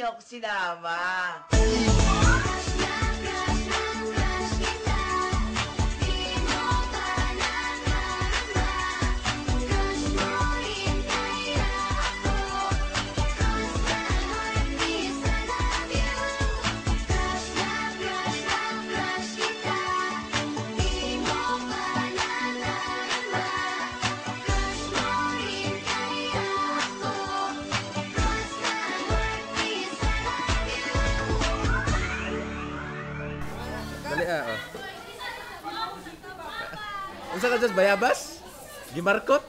niyo ako sinama. Crush na crush na crush kita. Di mo ba nadarama? Crush mo rin kaya ako? 'Cause my heart is I love you. Crush na crush na crush kita. Di mo ba nadarama? Crush mo rin kaya ako? 'Cause my heart is I love you. Dali ah, oh. Unsa ka, Diyos, bayabas? Gimarkot?